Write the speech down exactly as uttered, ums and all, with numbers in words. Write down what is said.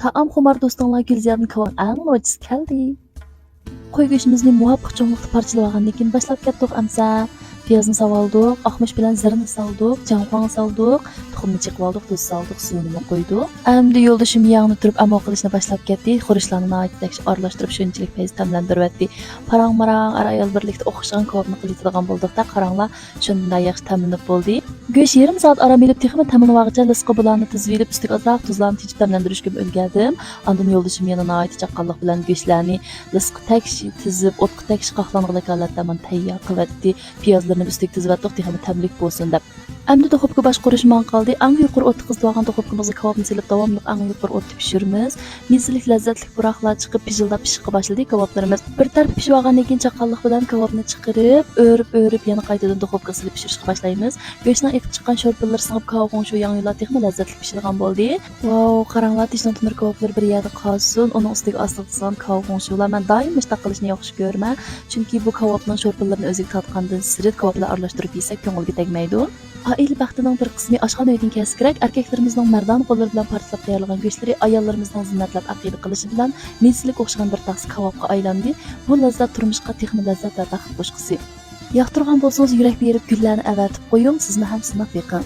تائام خۇمار دوستۇڭلار گۈلزىيادىن كاۋاپ ئەڭ نوچىسى كەلدى. قوي گۆشىمىزنى مۇۋاپىق چوڭلۇقتا پارچىلىۋالغاندىن كېيىن باشلاپ كەتتۇق ئەمسە. پىيازنى ساۋالدۇق، ئاقمۇچ بىلەن زىرنى سالدۇق، جاڭخۇاڭ سالدۇق، تۇخۇمنى چېقىۋالدۇق، تۇز سالدۇق، سۇنىمۇ قۇيدۇق. ئەمدى يولدىشىم ياغنى تۈرۈپ ئەمما قىلىشنى باشلاپ كەتتى. خۇرۇچلارنى ناھايىتى تەكشى ئارىلاشتۇرۇپ شۇنچىلىك پەيزى تەملەندۈرۈۋەتتى. پاراڭ-ماراڭ، ئەر-ئايال بىرلىكتە ئوخشىغان كاۋاپنى قىلىۋېتىدىغان بولدۇق-دە، قاراڭلار، شۇنداق ياخشى تەملىنىپ بولدى. گۆش يېرىم سائەت ئارام ئېلىپ، تېخىمۇ تەملىنىۋالغۇچە لىسقا بۇلارنى تىزىۋېلىپ، ئۈستىگە ئازراق تۇزلارنى تېجىپ تەملەندۈرۈشكىمۇ ئۈلگەردىم. ئاندىن يولدىشىم يەنە ناھايىتى چاققانلىق بىلەن گۆشلەرنى لىسقا تەكشى تىزىپ، ئوتقا تەكشى قاقلانغۇدەك ھالەتتە مانا تەييار قىلىۋەتتى. پىيازلىرىنى ئۈستىگە تىزىۋەتتۇق، تېخىمۇ تەملىك بولسۇن دەپ. ئەمدى دۇخوپكا باشقۇرۇش ماڭا قالدى. ئەڭ يۇقىرى ئوتتا قىزىتىۋالغان دۇخوپكىمىزغا كاۋاپنى سېلىپ، داۋاملىق ئەڭ يۇقىرى ئوتتا پىشۇرىمىز. مەززىلىك، لەززەتلىك پۇراقلار چىقىپ، پىژىلداپ پىشىشقا باشلىدى كاۋاپلىرىمىز. بىر تەرىپى پىشىۋالغاندىن كېيىن، چاققانلىق بىلەن كاۋاپنى چىقىرىپ، ئۆرۈپ-ئۆرۈپ، يەنە قايتىدىن دۇخوپكىغا سېلىپ پىشۇرۇشقا باشلايمىز. گۆشنىڭ ئېقىپ چىققان شورپىلىرى سىڭىپ، كاۋاۋ خۇڭشۇ ياڭيۇلار تېخىمۇ لەززەتلىك پىشىدىغان بولدى. ۋاۋ، قاراڭلار، تىژنىڭ تونۇر كاۋاپلىرى بىر يەردە قالسۇن، ئۇنىڭ ئۈستىگە ئاستىغا سالغان كاۋاۋ خۇڭشۇلار. مەن دائىم مۇشۇنداق قىلىشنى ياخشى كۆرىمەن، چۈنكى بۇ كاۋاپنىڭ شورپىلىرىنى ئۆزىگە تارتقاندىن سىرت، كاۋاپلار ئارىلاشتۇرۇپ يېسەك كۆڭۈلگە تەگمەيدۇ. ئائىلە بەختىنىڭ بىر قىسمى ئاشخانا ئۆيدىن كەلسە كېرەك، ئەركەكلىرىمىزنىڭ مەردانە قوللىرى بىلەن پارچىلاپ تەييارلىغان گۆشلىرى ئاياللىرىمىزنىڭ زىننەتلەپ ئەقىدە قىلىشى بىلەن مەززىلىك ئوخشىغان بىر تەخسە كاۋاپقا ئايلاندى. بۇ لەززەت تۇرمۇشقا تېخىمۇ لەززەت ۋە بەخت قوشقۇسى. ياقتۇرغان بولسىڭىز، يۈرەك بېرىپ گۈللەرنى ئەۋەتىپ قويۇڭ، سىزمۇ ھەم سىناپ بېقىڭ.